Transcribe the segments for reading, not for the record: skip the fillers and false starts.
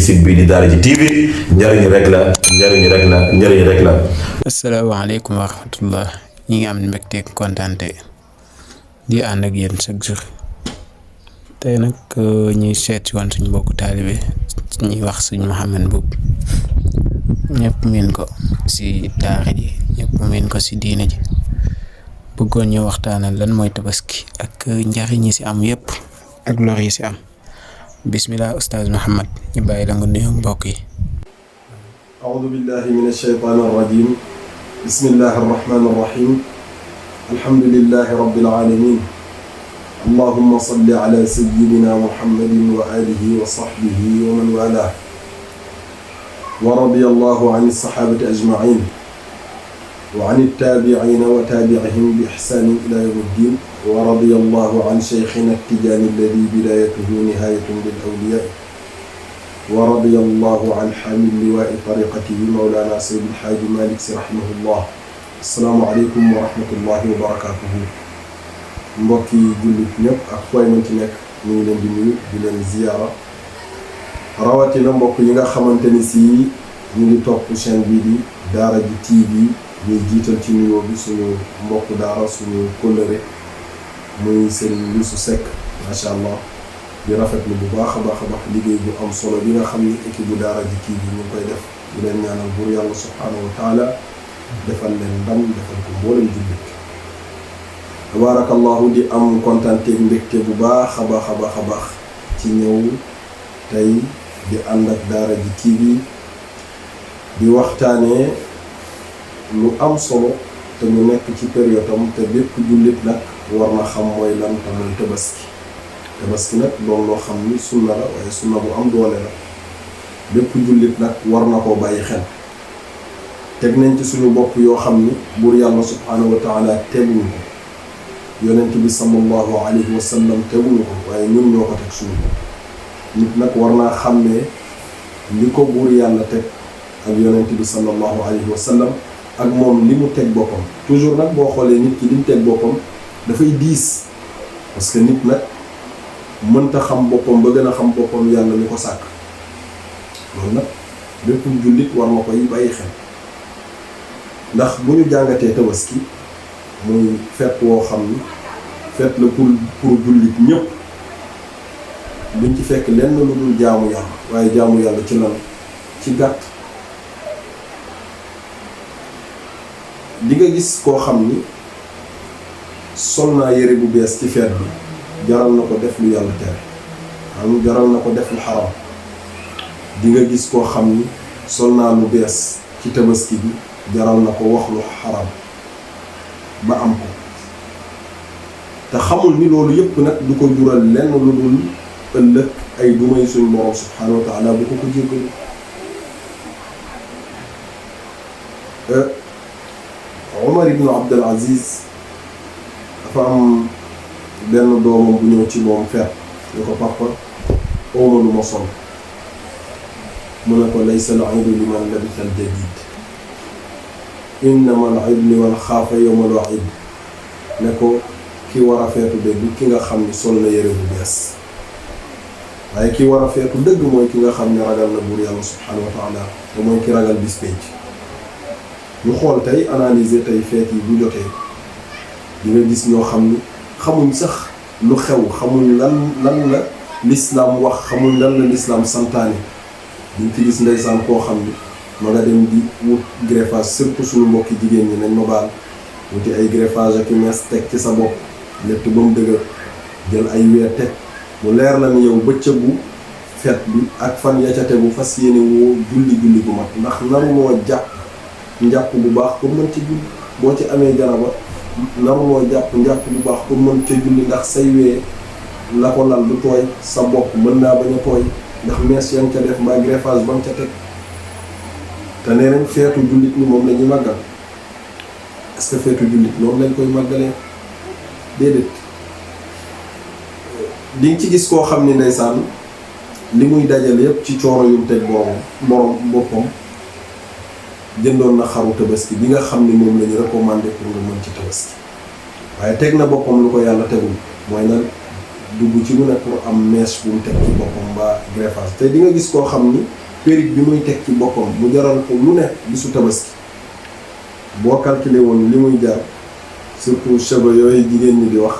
site bi di Daara J TV njëriñ rek la njëriñ rek la. asalaamaaleykum wa rahmatullah ñi ngi am mbégte kontaante di ànd ak yéen chaque jour tey nag ñuy seet si woon suñ mbokku taalibe ñuy wax suñ Mouhamed Mboup ñëpp miin ko si daara ji ñëpp miin ko si diine ji bëggoon ñu waxtaanal lan mooy tabaski ak njariñ yi si am yëpp ak lor yi si am bismillah Oustaz Mouhamed ñu bàyyi la nga nuyu mbokk yi. أعوذ بالله من الشيطان الرجيم بسم الله الرحمن الرحيم الحمد لله رب العالمين اللهم صل على سيدنا محمد وآله وصحبه ومن والاه ورضي الله عن الصحابة أجمعين وعن التابعين وتابعهم بإحسان إلى يوم الدين ورضي الله عن شيخنا التجاني الذي بدايته نهاية للأولياء ورضي الله عن حامل لواء طريقته مولانا سيد الحاج مالك رحمه الله السلام عليكم ورحمة الله وبركاته mbokki jullit ñëpp ak fooy mën ci nekk ñu ngi leen di nuyu di leen ziyaara rawatina mbokk yi nga xamante ni si ñu ngi topp chaîne bii di Daara J TV ñuy jiital ci nuyoo bi suñu mbokk daara suñu kóllëre muy Serigne Youssou Seck macha allah di rafetlu bu baax a baax liggéey bu am solo bi nga xam ni équipe bu Daara J TV ñu ngi koy def di leen ñaanal buur yàlla subhaanahu wa taala defal leen ndam defal ko mboolem jullit tabarakallahu di am kontaanteeg mbégte bu baax a baax ci ñëw tey di ànd ak Daara J TV di waxtaanee lu am solo te mu nekk ci période am te bépp jullit nag war na xam mooy lan te mooy tabaski nag doon loo xam ni sunna la waaye sunna bu am doole la bépp jullit nag war na koo bàyyi xel teg nañ ci suñu bopp yoo xam ni buur yàlla subhaanahu wa taala teguñu ko yonent bi sallallahu alayhi wa sallam teguñu ko waaye ñun ñoo ko teg suñu bopp nit nag war naa xam ne li ko buur yàlla teg ak yonent bi sallallahu alayhi wa sallam ak moom li mu teg boppam toujours nag boo xoolee nit ki li mu teg boppam dafay diis parce que nit nag mënta xam boppam ba gën a xam boppam yàlla mi ko sàkk loolu nag bépp jullit war na koy bàyyi xel ndax bu ñu jàngatee tabaski muy fête woo xam ni fête la pour jullit ñëpp duñ ci fekk lenn lu dul jaamu yàlla waaye jaamu yàlla ci lan ci gàtt di nga gis koo xam ni sol naa yére bu bees ci fête bi jaral na ko def lu yàlla tere am jaral na ko def lu xaram di nga gis koo xam ni sol naa lu bees ci tabaski bi jaral na ko wax lu xaram ba am ko te xamul ni loolu yëpp nag du ko jural lenn lu dul ëllëg ay dumay suñu borom subhaanahu wa taala bu ko jéggalu Omar ibn Abdul Aziz dafa am benn doomam bu ñëw ci moom feet ni ko papa ooma lu ma sol mu ne ko laysa al-iidu liman labisa al-jadiid innama al-iidu liman xaafa yawma al-wa'iid ne ko ki war a feetu dëgg ki nga xam ni sol na yére bu bees waaye ki war a feetu dëgg mooy ki nga xam ne ragal na buur yàlla subhaanahu wa taala te mooy ki ragal bis penc ñu xool tey analyser tey feet yi bu jotee di nga gis ñoo xam ni xamuñ sax lu xew xamuñ lan la lislaam wax xamuñ lan la lislaam santaane diñ ci gis ndeysaan koo xam ni ma nga dem di wut greffage surtout suñu mbokki jigéen ñi nañ ma baal wuti ay greffage ak mees teg ci sa bopp létt ba mu dëgër jël ay weer teg mu leer la ni yow bëccëgu fet bi ak fan ya ca tegu fas yéene woo julli bu mat ndax naru moo njàpp bu baax pour mën ci julli boo ci amee jaraba naru moo njàpp bu baax pour mën ca julli ndax say wee la ko lal du tooy sa bopp mën naa bañ a tooy ndax mees yan ca def mbaa greffage ba mu ca teg te nee nañ feetu jullit ni moom la ñuy màggal est-ce que feetu jullit noonu lañ koy màggalee déedéet di nga ci gis koo xam ni ndeysaan li muy dajale yépp ci coono yum teg borom boppam jëndoon na xaru tabaski bi nga xam ni moom la ñu recommandé pour nga mën ci tabaski waaye teg na boppam lu ko yàlla tegul mooy nag dugg ci lu ne pour am mèche bu mu teg ci boppam mbaa greffage te di nga gis koo xam ni perruque bi muy teg ci boppam mu jaral ko lu nekk bisu tabaski boo calculer woon li muy jar surtout cheveux yooyu jigéen ñi di wax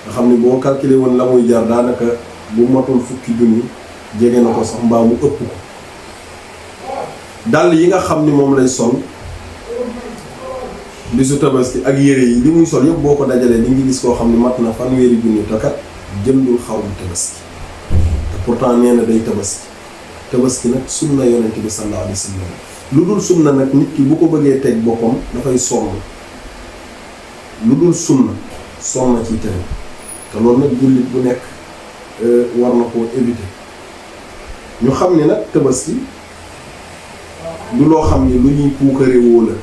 nga xam ni boo calculer woon la muy jar daanaka bu matul fukki junni jege na ko sax mbaa mu ëpp ko dàll yi nga xam ni moom lay sol bisu tabaski ak yére yi li muy sol yëpp boo ko dajalee di ngi gis koo xam ni mat na fanweeri junni te kat jëndul xarum tabaski te pourtant nee na day tabaski nag sunna yonent bi sallallahu alayhi wa sallam lu dul sunna nag nit ki bu ko bëggee teg boppam dafay sonn lu dul sunna sonn ci tegu te loolu nag jullit bu nekk war na koo éviter ñu xam ni nag tabaski du loo xam ni lu ñuy puukare woo la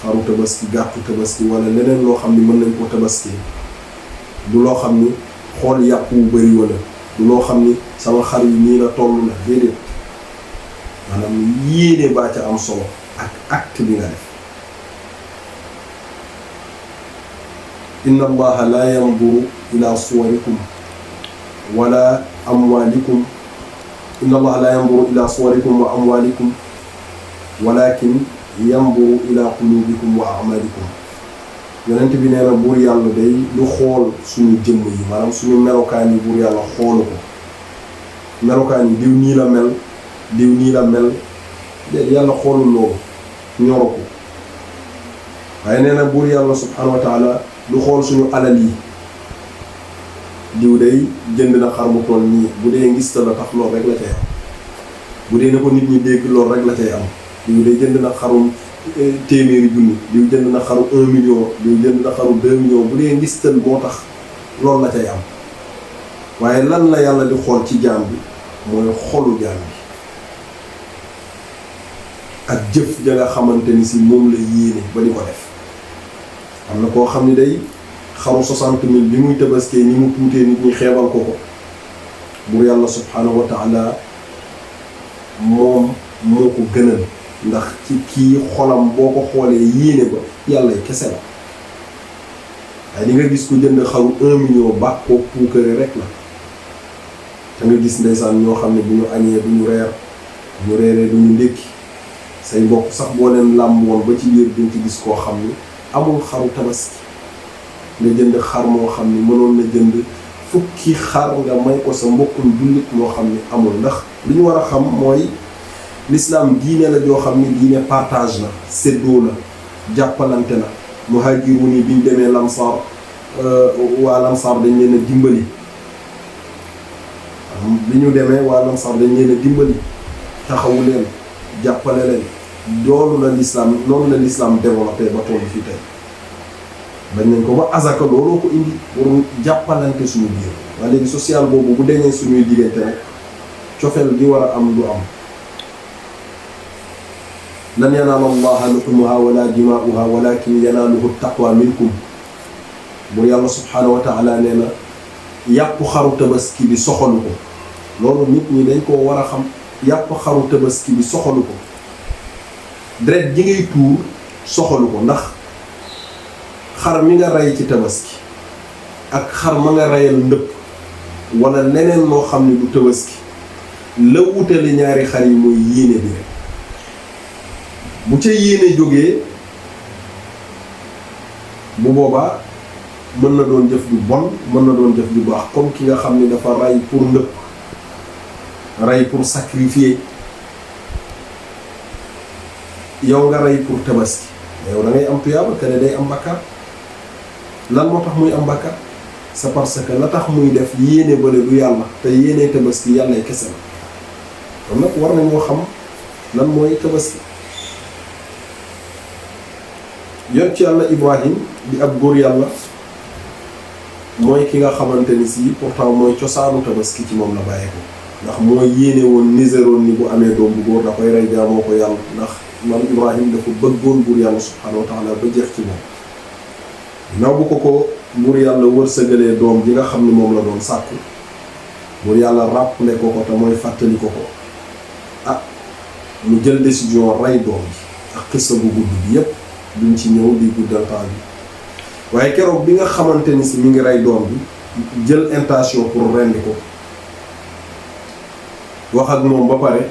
xaru tabaski gàttu tabaski wala leneen loo xam ni mën nañ koo tabaski du loo xam ni xool yàpp wu bari wala du loo xam ni sama xar yi nii la toll la déedéet maanaam yéene baa ca am solo ak acte bi nga def inna allaha la yanzuru ila suwarikum wala amwalikum inna allaha la yanzuru ila suwarikum wa amwalikum walakin yanzuru ila qulubikum wa a'malikum yonent bi nee na buur yàlla day lu xool suñu jëmm yi maanaam suñu melokaan yi buur yàlla xoolu ko melokaan yi diw nii la mel diw nii la mel déet yàlla xoolul loolu ñoro ko waaye nee na buur yàlla subhanahu wa taala du xool suñu alal yi diw day jënd na xar mu toll nii bu dee ngista la tax lool rek la cay am bu dee na ko nit ñi dégg lool rek la cay am diw day jënd na xarum téeméeri junni diw jënd na xaru 1 million diw jënd na xaru 2 millions bu dee ngistal moo tax loolu la cay am waaye lan la yàlla di xool ci jaam bi mooy xolu jaam bi ak jëf ja nga xamante ni si moom la yéene ba di ko def am na koo xam ni day xaru 60 000 bi muy tabaskee ni mu tuutee nit ñi xeebal ko ko buur yàlla subhanahu wa taala moom moo ko gënal ndax ci kii xolam boo ko xoolee yéene ba yàlla kese la waaye di nga gis ku jënd xaru 1 million baax koo puukare rek la te nga gis ndeysaan ñoo xam ne bu ñu añee du ñu reer bu ñu reeree du ñu ndékki say mbokk sax boo leen làmb woon ba ci biir duñ ci gis koo xam ni amul xaru tabaski nga jënd xar moo xam ni mënoon na jënd fukki xar nga may ko sa mbokkum jullit moo xam ni amul ndax li ñu war a xam mooy l'islam diine la joo xam ni diine partage la séddoo la jàppalante la muhaajiruun yi biñ demee lamsaar waa lamsaar dañ leen a dimbali bi ñu demee waa lamsaar dañ leen a dimbali taxawu leen jàppale leen loolu la l'islam noonu la l'islam développé ba toll fii tey bañ nañ ko ba azaka looloo ko indi pour jàppalante suñu biir waa léegi social boobu bu deñee suñuy diggante rek cofeel gi war a am du am lan yanaala allaha luhumuha wala dimaa'uha walakin yanaaluhu taqwa minkum bu yàlla subhanahu wa taala nee na yàpp xaru tabaski bi soxalu ko loolu nit ñi dañ koo war a xam yàpp xaru tabaski bi soxalu ko deret ji ngay tuur soxalu ko ndax xar mi nga rey ci tabaski ak xar ma nga reyal ndëpp wala leneen loo xam ne du tabaski la wutale ñaari xar yi mooy yéene bi rek bu ca yéene jógee bu boobaa mën na doon jëf ju bon mën na doon jëf ju baax comme ki nga xam ni dafa rey pour ndëpp rey pour sacrifier yow nga rey pour tabaski yow da ngay am tuyaaba que ne day am bakkaar lan moo tax muy am bakkaar c'est parce que la tax muy def yéene bële du yàlla te yéene tabaski yàlla kese la kon nag war nañoo xam lan mooy tabaski yont ci yàlla Ibrahim di ab góor yàlla mooy ki nga xamante ni si pourtant mooy cosaanu tabaski ci moom la bàyyee ko ndax mooy yéene woon niséroon ni bu amee doom bu góor da koy rey jaamoo ko yàlla ndax man Ibrahim dafa bëggoon buur yàlla subhanahu wa taala ba jeex ci moom naw bu ko buur yàlla wërsëgalee doom ji nga xam ni moom la doon sàkku buur yàlla rappelé ko te mooy fàttali ko mu jël décision rey doom ji ak xissa bu gudd bi yépp duñ ci ñëw di guddal temps bi waaye keroog bi nga xamante ni si mi ngi rey doom bi jël intention pour rendi ko wax ak moom ba pare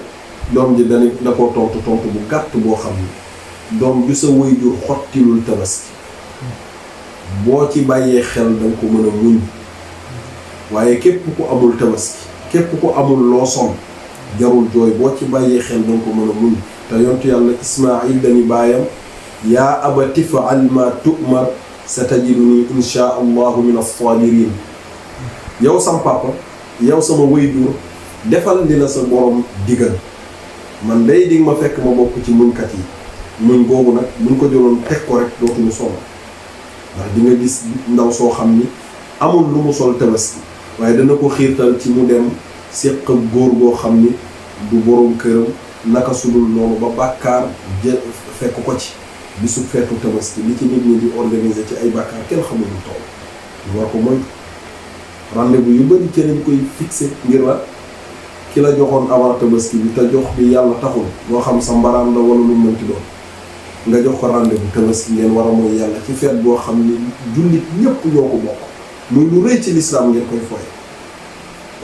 doom ji da ko tontu bu gàtt boo xam ni doom ju sa waajur xottilul tabaski boo ci bàyyee xel danga ko mën a muñ waaye képp ku amul tabaski képp ku amul loo sol jarul jooy boo ci bàyyee xel danga ko mën a muñ te yontu yàlla Ismaayil dañu baayam yaa abati fa'al ma tu'mar satajiduni insha allahu min as-sabirin yow sam papa yow sama waajur defal li la sa borom digal man day dig ma fekk ma bokk ci muñkat yi muñ googu nag buñ ko jëloon teg ko rek dootuñu solo ndax di nga gis ndaw soo xam ni amul lu mu sol tabaski waaye dana ko xiirtal ci mu dem séq góor goo xam ni du borom këram naka sudul noonu ba bàkkaar fekk ko ci bisu feetu tabaski li ci nit ñi di organiser ci ay bàkkaar kenn xamul lu toll ñu war ko moytu rendez-vous yu bari ci lañ koy fixé ngir la ki la joxoon avant tabaski bi te jox bi yàlla taxul moo xam sa mbaraan la wala lu mënti doon nga jox ko rendez-vous tabaski ngeen war a mooy yàlla ci feet boo xam ni jullit ñépp ñoo ko bokk muy lu rëy ci lislaam ngeen koy fooye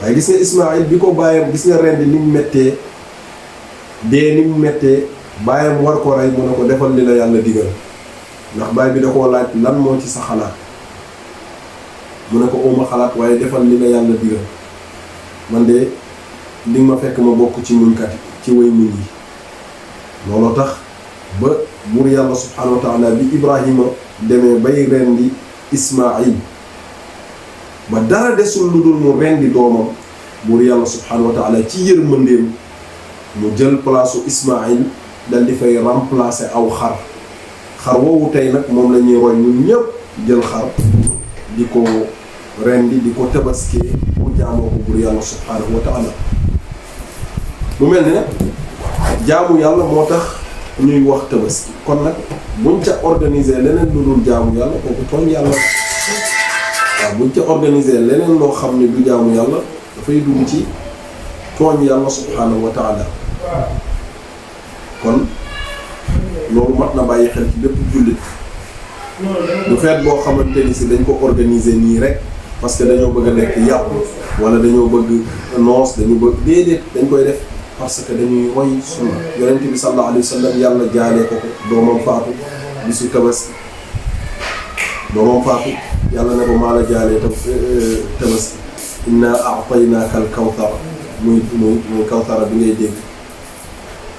waaye gis nga Ismaayil bi ko bàyyam gis nga rendi ni mu mettee dee ni mu mettee bàyyam war ko rey mu ne ko defal li la yàlla digal ndax baay bi da koo laaj lan moo ci sa xalaat mu ne ko uma xalaat waaye defal li la yàlla digal man de li ma fekk ma bokk ci muñkat yi ci way muñ yi looloo tax ba buur yàlla subhaanahu wa taala bi Ibrahima demee bay rendi Ismaayil ba dara desul lu dul mu rendi doomam buur yàlla subhaanahu wa taala ci yërmandeem mu jël place u Ismaayil dal di fay remplacer aw xar woowu tey nag moom la ñuy roy ñun ñëpp jël xar di ko rendi di ko tabaskee mu jaamoo ko buur yàlla subhaanahu wa taala mu mel ni nag jaamu yàlla moo tax ñuy wax tabaski kon nag buñ ca organiser leneen lu dul jaamu yàlla kooku tooñ yàlla waaw buñ ca organiser leneen loo xam ne du jaamu yàlla dafay dugg ci tooñ yàlla subhaanahu wa taala kon loolu mat na bàyyi xel ci bépp jullit du feet boo xamante ni si dañ ko organiser nii rek parce que dañoo bëgg a lekk yàpp wala dañoo bëgg noos dañu bëgg déedéet dañ koy def parce que dañuy roy sunna yonent bi sallallahu alayhi wa sallam yàlla jaalee ko doomam faatu bisu tabaski doomam faatu yàlla ne ko maa la jaalee tabaski inna a'taynaaka al kawthar muy kawthara bi ngay dégg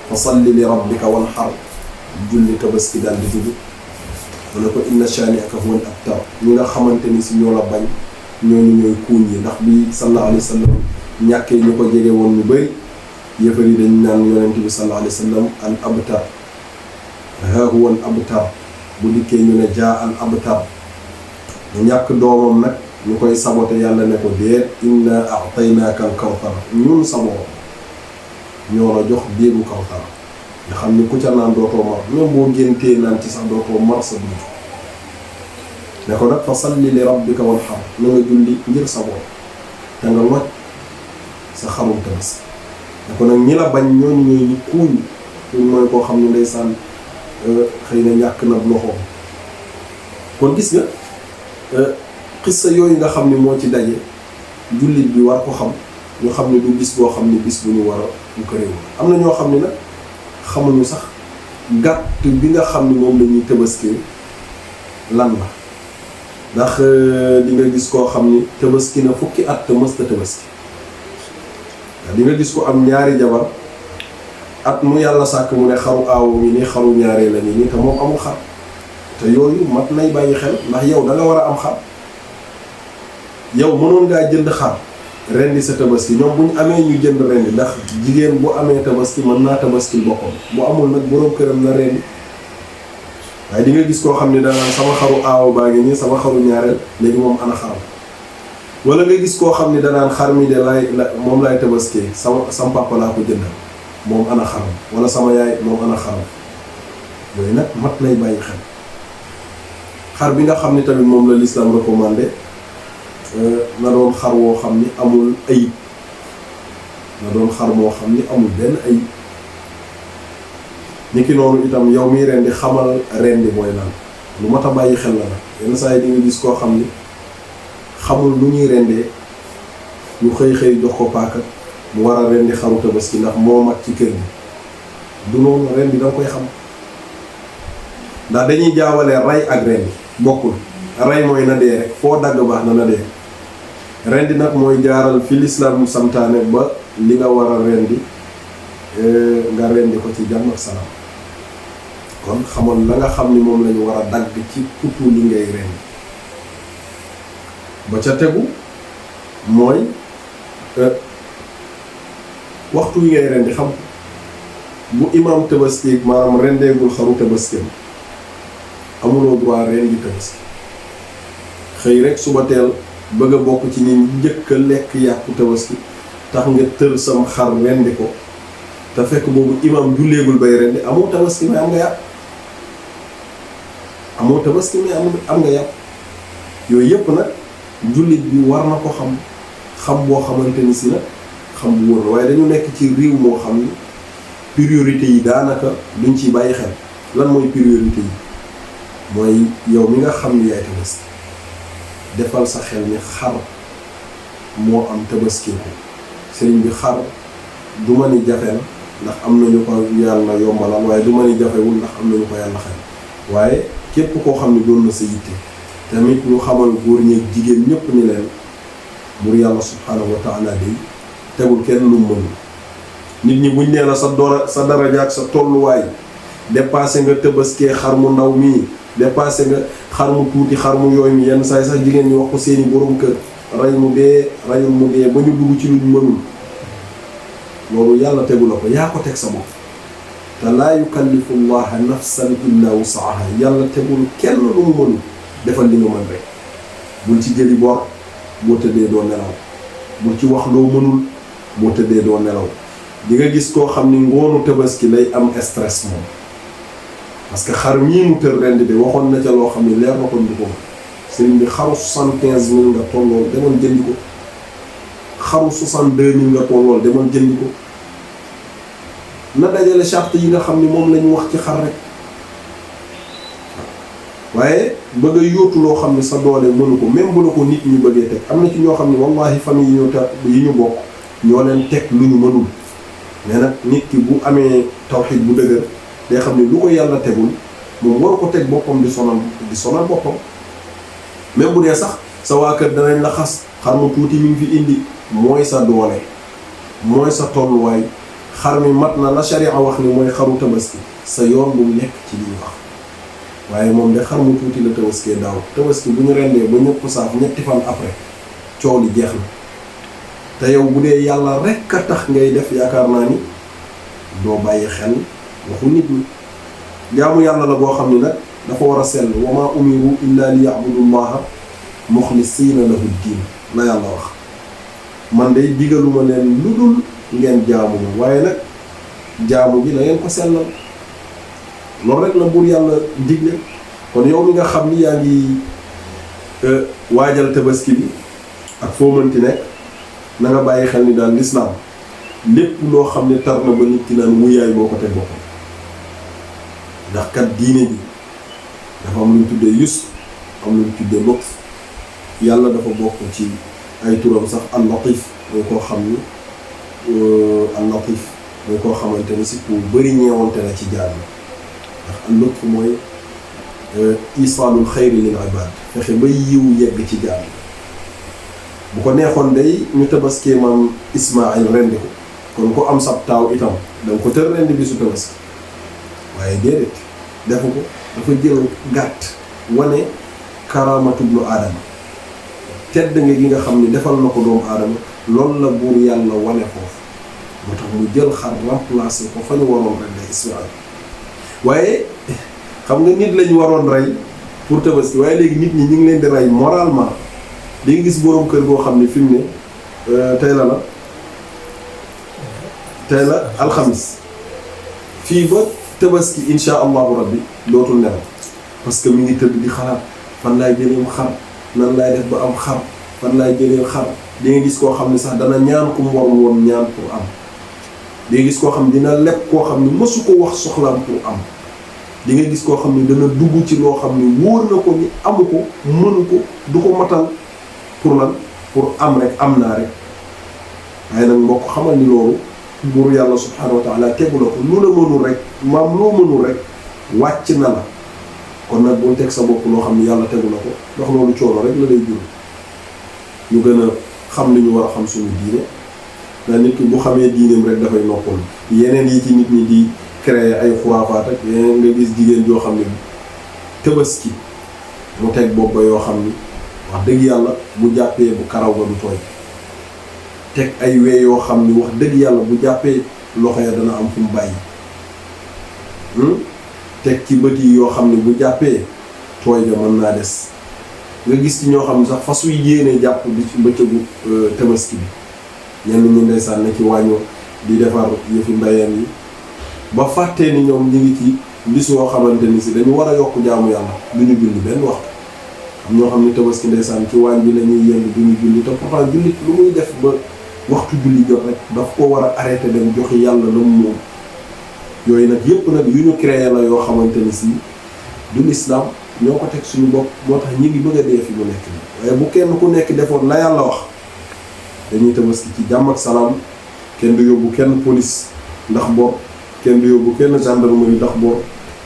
fa salli li rabbika wanhar julli tabaski daal di dugg mu ne ko inna shani'aka huwa al abtar ñi nga xamante ni si ñoo la bañ ñooñu ñooy kuuñ yi ndax bi sallallahu alayhi wa sallam ñàkkee ñu ko jege woon ñu bëri yëfar yi dañ naan yonent bi sallallahu alayhi wa sallam al abtar ha huwa al abtar bu dikkee ñu ne jaa al abtar mu ñàkk doomam nag ñu koy saboté yàlla ne ko déet inna a'taynaaka al kawthar ñun saboo ñoo la jox déegu kawthar nga xam ni ku ca naan dootoo mar même boo géntee naan ci sax dootoo mar sa dund ne ko nag fa salli li rabbika wanhar na nga julli ngir saboo te nga loj sa xarum tabaski ne ko nag ñi la bañ ñooñu ñooy ñi kuuñ mooy koo xam ne ndeysaan xëy na ñàkk na loxoom kon gis nga xissa yooyu nga xam ne moo ci daje jullit bi war ko xam ñu xam ne du bis boo xam ne bis bu ñu war a bu ko réew am na ñoo xam ne nag xamuñu sax gàtt bi nga xam ne moom la ñuy tabaski lan la ndax di nga gis koo xam ni tabaski na fukki at te mësta tabaski di nga gis ko am ñaari jabar at mu yàlla sàkk mu ne xaru aawu mi ni xaru ñaaree la ni te moom amul xar te yooyu mat nay bàyyi xel ndax yow da nga war a am xar yow mënoon ngaa jënd xar rendi sa tabaski ñoom bu ñu amee ñu jënd rendi ndax jigéen bu amee tabaski mën naa tabaski boppam bu amul nag boroom këram na rendi waaye di nga gis koo xam ne danaan sama xaru aaw baa ngi nii sama xaru ñaareel léegi moom ana xaram wala nga gis koo xam ne danaan xar mi de moom laay tabaskee sama papa laa ko jëndal moom ana xaram wala sama yaay moom ana xaram yooyu nag mat lay bàyyi xel xar bi nga xam ne tamit moom la l'islam recommandé na doon xar woo xam ni amul ayib na doon xar moo xam ni amul benn ayib ni ki noonu itam yow miy rendi xamal rendi mooy lan lu mat a bàyyi xel la nag yenn saa yi di nga gis koo xam ni xamul lu ñuy rendee ñu xëy jox ko paaka mu war a rendi xaru tabaski ndax moo mag ci kër gi du noonu. rendi da nga koy xam ndax dañuy jaawale rey ak rendi bokkul. rey mooy na dee rek foo dagg baax na dee. rendi nag mooy jaaral fi lislaam santaane ba li nga war a rendi nga rendi ko ci jàmm ak salaam. kon xamoon la nga xam ni moom lañu war a dagg ci putu li ngay rendi. ba ca tegu mooy waxtu wi ngay rendi xam bu imaam tabaski maanaam rendeegul xaru tabaski amuloo droit rendi tabaski. xëy rek suba teel bëgg a bokk ci ñi njëkk a lekk yàqu tabaski tax nga tër sam xar rendi ko te fekk boobu imaam julleegul bay rendi amoo tabaski mais am nga yàpp. amoo tabaski mais am nga yàpp. yooyu yëpp nag jullit bi war na ko xam boo xamante ni si nag xam bu wóor waaye dañu nekk ci réew moo xam ni priorité yi daanaka duñ ciy bàyyi xel. lan mooy priorité yi mooy yow mi nga xam ni yaay tabaski defal sa xel ni xar moo am tabaski ko sëriñ bi xar du ma ni jafe na ndax am nañu ko yàlla yombalal waaye du ma ni jafewul ndax am nañu ko yàlla xel waaye képp koo xam ne doon na sa yitte tamit ñu xamal góor ñeeg jigéen ñépp ni leen buur yàlla subhaanahu wa taala day tegul kenn lu mu mënul. nit ñi buñ nee la sa daraja ak sa tolluwaay dépassé nga tabaskee xar mu ndaw mii dépassé nga xar mu tuuti xar mu yooy mi yenn saay sax jigéen ñi wax ko seeni borom kër rey mu dee reyul mu dee ba ñu dugg ci luñ mënul. loolu yàlla tegu la ko yaa ko teg sa bopp te laa yukallifu llaha nafsan illa wusaha yàlla tegul kenn lu mu mënul. defal li nga mën rek bul ci jëli bor boo tëddee doo nelaw bul ci wax loo mënul boo tëddee doo nelaw. di nga gis koo xam ni ngoonu tabaski lay am stress moom parce que xar mii mu tër rend bi waxoon na ca loo xam ne leer na ko du ko sëriñ bi xaru 75 000 nga tollool demal jëndi ko xaru 62 000 nga tollool demal jëndi ko na dajale charte yi nga xam ni moom lañu wax ci xar rek. waaye bëgg a yóotu loo xam ne sa doole mënu ko même bu la ko nit ñi bëggee teg am na ci ñoo xam ne wallahi famille yi ñu bokk ñoo leen teg lu ñu mënul. mais nag nit ki bu amee tawxiid bu dëgër day xam ne lu ko yàlla tegul moom war ko teg boppam di sonal boppam. même bu dee sax sa waa kër danañ la xas xar mu tuuti mi ngi fi indi mooy sa doole mooy sa tolluwaay xar mi mat na la sharia wax ni mooy xaru tabaski sa yoon bu nekk ci li ñu wax. waaye moom de xar mu tuuti la tabaskee daaw tabaski bu ñu rendee ba ñëpp saaf ñetti fan après coow li jeex na te yow bu dee yàlla rekk a tax ngay def yaakaar naa ni doo bàyyi xel waxu nit ñi. jaamu yàlla la boo xam ni nag dafa war a sell wa maa umiru illa li ya'budu llaha muxlisiina lahu diin la yàlla wax. man de digaluma leen lu dul ngeen jaamu ma waaye nag jaamu gi na ngeen ko sellal. loolu rek la buur yàlla digle. kon yow mi nga xam ni yaa ngi waajal tabaski bi ak foo mënti nekk na nga bàyyi xel ni daal lislaam lépp loo xam ne tar na ba nit ki naan wuyaay boo ko teg boppam ndax kat diine bi dafa am lu ñu tuddee yusr am lu ñu tuddee lutf yàlla dafa bokk ci ay turam sax al-latif mooy koo xam ni al-latif mooy koo xamante ni si ku bëri ñeewante la ci jaam ndax al-lutf mooy isaalul xayri lil ibaad fexe ba yiw yegg ci jaam bu ko neexoon day ñu tabaskee maam Ismaayil rendi ko kon ko am sab taaw itam da nga ko tër rendi bi su tabaski waaye déedéet defu ko dafa jël gàtt wane karaamatu ibnu aadama tedd nga gi nga xam ni defal na ko doomu aadama loolu la buur yàlla wane foofu moo tax mu jël xar remplacé ko fa ñu waroon rendi Ismaayil waaye xam nga nit lañu waroon rey pour tabaski waaye léegi nit ñi ñu ngi leen di rey moralement di nga gis boroom kër goo xam ne fi mu ne tey la alxamis fii ba tabaski insha allahu rabbi dootul nelaw parce que mi ngi tëdd di xalaat fan laay jëleem xar nan laay def ba am xar fan laay jëleem xar di nga gis koo xam ne sax dana ñaan ku mu warul woon ñaan pour am di nga gis koo xam ne dina leb koo xam ne mësu ko wax soxlaam pour am di nga gis koo xam ne dana dugg ci loo xam ne wóor na ko ni amu ko mënu ko du ko matal pour lan pour am rek am naa rek waaye nag mbokk xamal ni loolu buur yàlla subhanahu wa taala tegu la ko lu la mënul rek maam loo mënul rek wàcc na la. kon nag boo teg sa bopp loo xam ne yàlla tegu la ko ndax loolu coono rek la lay jur. ñu gën a xam li ñu war a xam suñu diine ndax nit ki bu xamee diineem rek dafay noppal yeneen yi ci nit ñi di créer ay xuraafaat ak yeneen nga gis jigéen joo xam ne Tabaski mu teg bopp ba yoo xam ni wax dëgg yàlla bu jàppee bu karaw ga du tooy teg ay wee yoo xam ni wax dëgg yàlla bu jàppee loxo ya dana am fu mu bàyyi teg ci bët yi yoo xam ne bu jàppee tooy ga mën naa des nga gis ci ñoo xam ne sax fas yu yéene jàpp bi ci bëccëgu Tabaski bi ñenn ñi ndeysaan na ci wàññoo di defar yëfi mbayeen yi ba fàttee ni ñoom ñi ngi ci bis yoo xamante ni si dañu war a yokk jaamu yàlla du ñu julli benn waxtu am ñoo xam ne Tabaski ndeysaan ci waañ bi la ñuy yënd du ñu julli te pourtant jullit lu muy def ba waxtu julli jot rek daf ko war a arrêté dem joxe yàlla la mu moom yooyu nag yëpp nag yu ñu créé la yoo xamante ni si du l'islam ñoo ko teg suñu bopp moo tax ñi ngi bëgg a dee fi mu nekk nii waaye bu kenn ku nekk defoon la yàlla wax dañuy Tabaski ci jàmm ak salaam kenn du yóbbu kenn police ndax bor kenn du yóbbu kenn gendarmerie ndax bor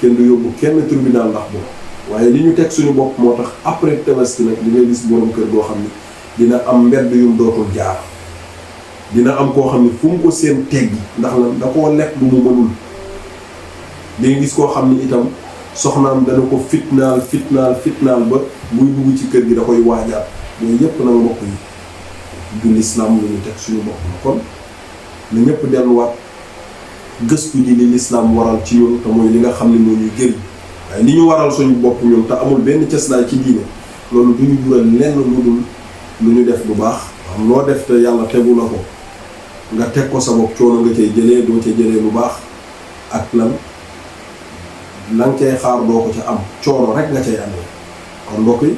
kenn du yóbbu kenn tribunal ndax bor waaye li ñu teg suñu bopp moo tax après Tabaski nag li ngay gis borom kër goo xam ni dina am mbedd yum dootul jaar dina am koo xam ni fu mu ko seen teggi ndax lan da koo lekk lu mu mënul di nga gis koo xam ni itam soxnaam dana ko fitnaal ba buy dugg ci kër gi da koy waajaat yooyu yépp nag mbokk yi du l'islam lu ñu teg suñu bopp la kon na ñëpp delluwaat gëstu ji li l'islam waral ci ñun te mooy li nga xam ne moo ñuy jëriñ waaye li ñu waral suñu bopp ñun te amul benn cëslaay ci diine loolu du ñu jural lenn lu dul lu ñu def lu baax am loo def te yàlla tegu la ko nga teg ko sa bopp coono nga cay jëlee doo ca jëlee lu baax ak lan la nga cay xaar doo ko ca am coono rek nga cay amee kon mbokk yi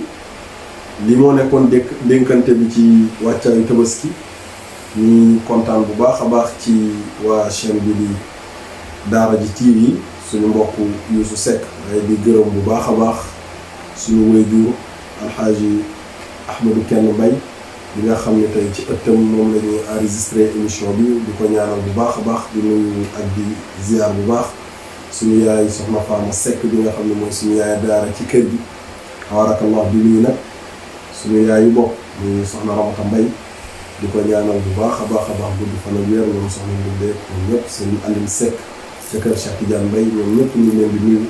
li moo nekkoon dénkante bi ci wàccaayu Tabaski ñuy kontaan bu baax a baax ci waa chaîne bi di Daara J TV suñu mbokk Youssou Seck waaye di gërëm bu baax a baax suñu waajur alxaaji Ahmadou Kenn Mbay bi nga xam ne tey ci ëttam moom la ñuy enregistré émission bi di ko ñaanal bu baax a baax di nuyu ak di ziar bu baax suñu yaay soxna Fama Seck bi nga xam ne mooy suñu yaay daara ci kër gi tabarakallah di nuyu nag suñu yaayu bopp muy soxna Ramata Mbay di ko ñaanal bu baax a baax gudd fan ak wér ñoom soxna Ndumbe ñoom ñëpp sëñ Aline Seck ca kër Cheikh Tidiane Mbay ñoom ñëpp ñu leen di nuyu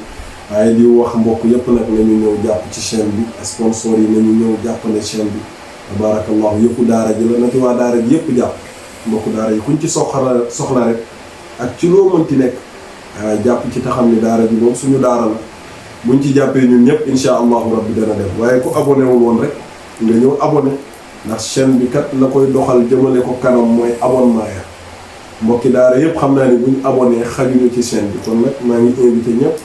waaye di wax mbokk yëpp nag nañu ñëw jàpp ci chaîne bi sponsor yi nañu ñëw jàppale chaîne bi tabarakallah yëpp daara ji la na ci waa daara ji yëpp jàpp mbokk daara yi kuñ ci soxla rek ak ci loo mënti nekk waaye jàpp ci te xam ne daara ji moom suñu daara la buñ ci jàppee ñun ñëpp insha allahu rabbi dana dem waaye ku abonné wul woon rek nga ñëw abonné ndax chaîne bi kat la koy doxal jëmale ko kanam mooy abonnement ya mbokki daara yëpp xam naa ne buñ abonné xajuñu ci chaîne bi kon nag maa ngi invité ñëpp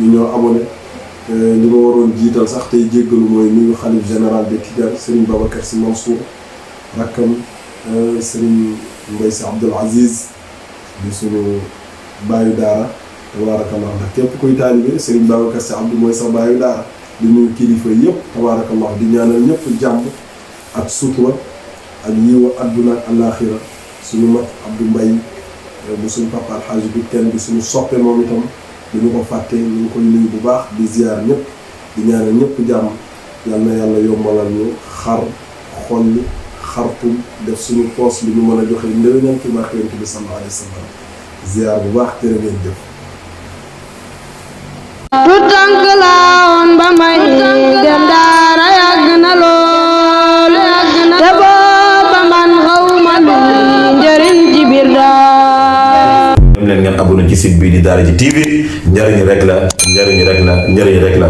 ñu ñëw abonné li ma waroon jiital sax tey jéggalu mooy nuyu xalif général de Tidiane Serigne Babacar Sy Mansour rakkam Serigne Mbaye Sy Abdoul Aziz di suñu baayu daara tabaarakallah ndax képp kuy taalibe Serigne Babacar Sy Abdou mooy sa baayu daara di nuyu kilifa yëpp tabaarakallah di ñaanal ñëpp jàmm ak sutura ak yiwa adduna ak alaaxira suñu mag Abdou Mbaye bu suñu papa alxaaji bi kenn bi suñu soppe moom itam duñu ko fàtte ñu ngi koy nuyu bu baax di ziar ñëpp di ñaanal ñëpp jàmm yal na yàlla yombalal ñu xar xolli xartum def suñu poos li ñu mën a joxe ndëwénal ci barke Yonent bi sallallahu alayhi wa sallam ziar bu baax jërë ngeen jëf tu tànk laa woon ba may dem daara yàgg na lool te booba man xawma lu njëriñ ci biir daara dem leen ngeen abonné ci site bi di Daara J TV njëriñ rek la